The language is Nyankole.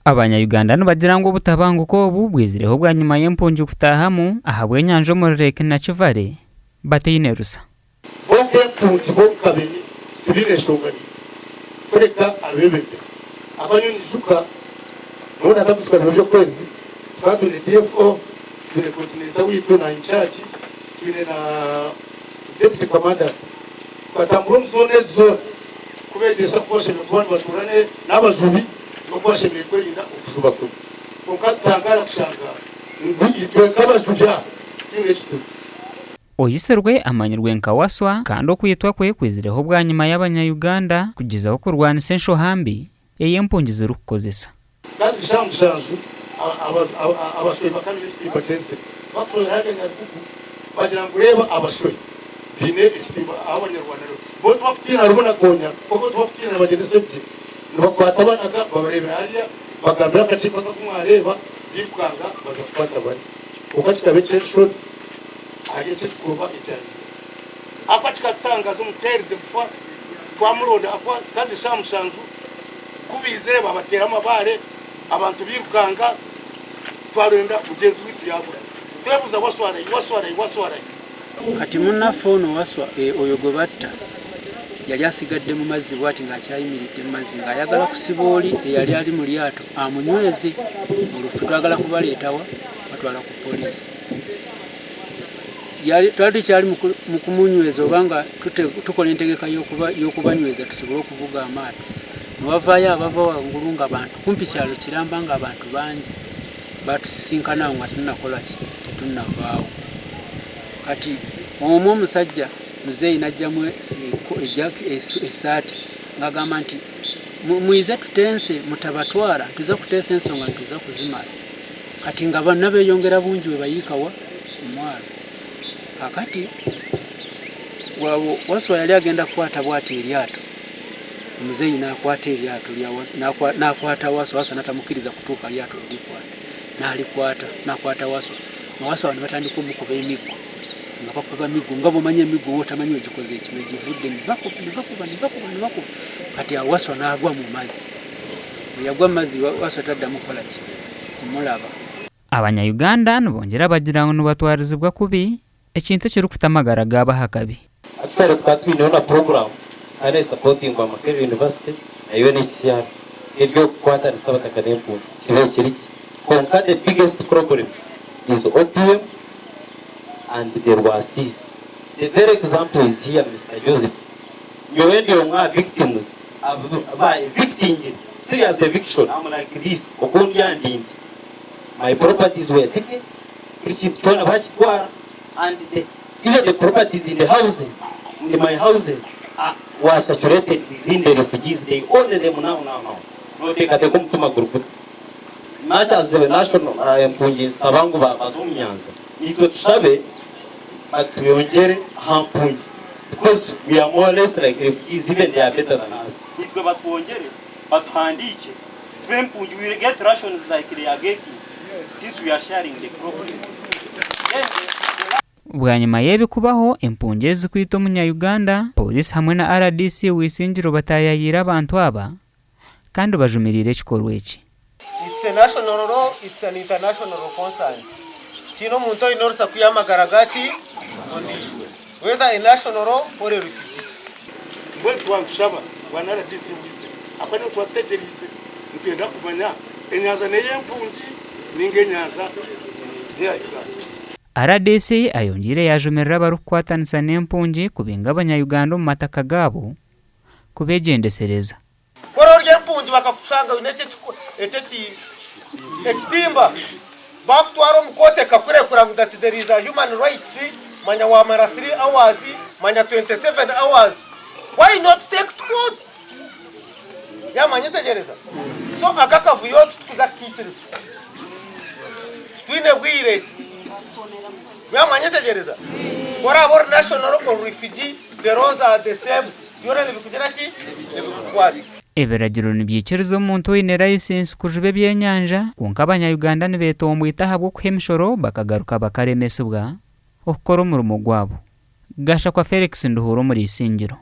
Abanya-Uganda nibagira ngu obutabanguko obu bwizireho bwanyima y'empungi kutaahamu ahabw'enyanja omuri Lake Nakivale bataine rusa. Bo nk'empungi bo nka Beni tibaine nshonga naitwe, kureka abeebembezi. Ahabw'enyijuka, nyowe naatakujuka biro by'okwezi, tukaba twine DFO, twine coordinator waitu na in-charge, twine na deputy commandant. Tukatambura omu zoona ezi zoona kubeegyesa oku bashemereire kuba nibatuura n'abajubi n'oku bashemereire kwerinda okujuba kubi. Kwonka tutangaara kushanga ngu itwe nk'abajubi aha titwine eki turi. Oyitsirwe amanyirwe nka Waswa kandi okwitwa kwe kwizireho bwanyima y'abanya-Uganda kugyezaho kurwanisa enshoha mbi ei empungi zirikukozesa. Kandi eshaaha mushanju abashweyi bakaba baine ekitiimba ky'ensiri. Bakushwera hariya Nyarugugu bagira ngu reeba abashweyi baine ekitiimba ahu Abanyarwanda bo tibakutiina harimu na gonya kwonka bo tibakutiina nibagyendesa ebigyere nibakwata abanaga babareebera hariya bagambira akakiiko aka aku mwareeba bairukanga baza kukwata bari kwonka kikaba eky'enshoni ahari eki ekikorwa ekyabaire. Afa kikatutangaza omuteerize kufa twamuronda afa zikaba ziri shaaha mushanju Ku baizire baabateera amabaare, abantu bairukanga, twarenda mugyenzi waitu yaabura. Twebuuza Waswarahi, Waswarahi, Waswarahi? Kati munnaffe ono Waswa oyo gwe batta yali asigadde mu mazzi bw'ati ng'akyayimiridde mu mazzi ng'ayagala kusiba oli eyali ali mu lyato amunyweze olwo ffe twagala kubaleeta wa? Kubatwala ku poliisi. Twali tukyali mu kumunyweza oba nga tukola entegeka y'okubanyweza tusobole okuvuga amaato, ne wavaayo abava waggulu nga bantu kumpi kyalo kiramba ng'abantu bangi baatusisinkana awo nga tetunnakola ki, tetunnavaawo. Kati omu omusajja muzeeyi n'aggyamu essaati ng'agamba nti mwije tuteese mutabatwara nituza kuteesa ensonga nituza kuzimara. Kati nga bonna beeyongera bungi bwe bayiika wa? Ku mwalo. Kaakati awo Wasswa yali agenda kukwata bw'ati eryato, omuzeeyi n'akwata eryato lya Wasswa, n'akwata Wasswa, Wasswa n'atamukkiriza kutuuka lyato kulikwata. N'alikwata, n'akwata Wasswa. Nga Wasswa awo ne batandika omukuba emiggo, nga bakuba miggo, nga bw'omanyi emiggo w'otamanyi wegikoze ki, wegivudde, ne bakuba, ne bakuba, ne bakuba, ne bakuba. Kati awo Wasswa n'agwa mu mazzi. Bwe yagwa mu mazzi, Wasswa taddamu kukola ki? Kumulaba. Abanya-Uganda nibongyera bagira ngu nibatwarizibwa kubi, ekintu ekirikuta amagara gaabo aha kabi. Actually tukaba twineho na program kandi esupportingwa Makerere University na UNHCR ery'okukwatanisa abataka n'empungi kibe kiri gye kwonka the biggest problem is OPM and the Rwasis. The very example is here Mister Joseph nyowe ndi omwe aha victims abu ba evictingire serious eviction am like this oku ndi aha ndi nti my properties were taken buri kintu kyona bakitwara and the even the properties in the houses in my houses are were saturated within the refugees they own them now now now noteekateeka omutima guri guta much as the national empungi nzisaba ngu baze omu nyanza naitwe tushabe batwongyere aha mpungi because we are more or less like refugees even they are better than us. Itwe batwongyere batuhandiikye tube empungi we will get rations like they are getting since we are sharing the problems then the Bwanyima y'ebi kubaho, empungi ezi kwita omunya-Uganda, Pooriisi hamwe na rdc Wisingiro bataayayiire abantu aba kandi bajumiriire ekikorwa eki. It's a national law, it's an international concern. Tihaine omuntu oine orusa kwiha amagara gaki ondiijo whether a national law or a refugee. Mbwenu twaba nitushaba bwana rdc waize ahakuba niiwe tuba tutegyereize nitwenda kumanya enyanja ney'empungi ninga enyanja neya Uganda. Rdc ayongyeire yaajumirira abarikukwatanisa n'empungi kubinga abanya-Uganda omu mataka gaabo kubegyendesereza. Ku ori ori empungi bakakushanga oine ekyo ekitimba, bakutwara omu kooti ekakurekura ngu that there is a human rights, manya wamara 3 hours, manya 27 hours, why not take to court? Yamanyetegyereza? So aka akavuyo titukuza kukaikiriza. Titwine bwire. Yamanyetegyereza? Ku oraabe ori national or refugee, the laws are the same. Byona nibikugira ki? Nibikukwata. Ebiragiro nibyikiriza omuntu oine layisinsi kujuba ebyenyanja kwonka abanya-Uganda nibetombwita ahabw'okuha emishoro bakagaruka bakaremesibwa okukora omurimo gwabo. Gashakwa Felix Nduhuura omuri Isingiro.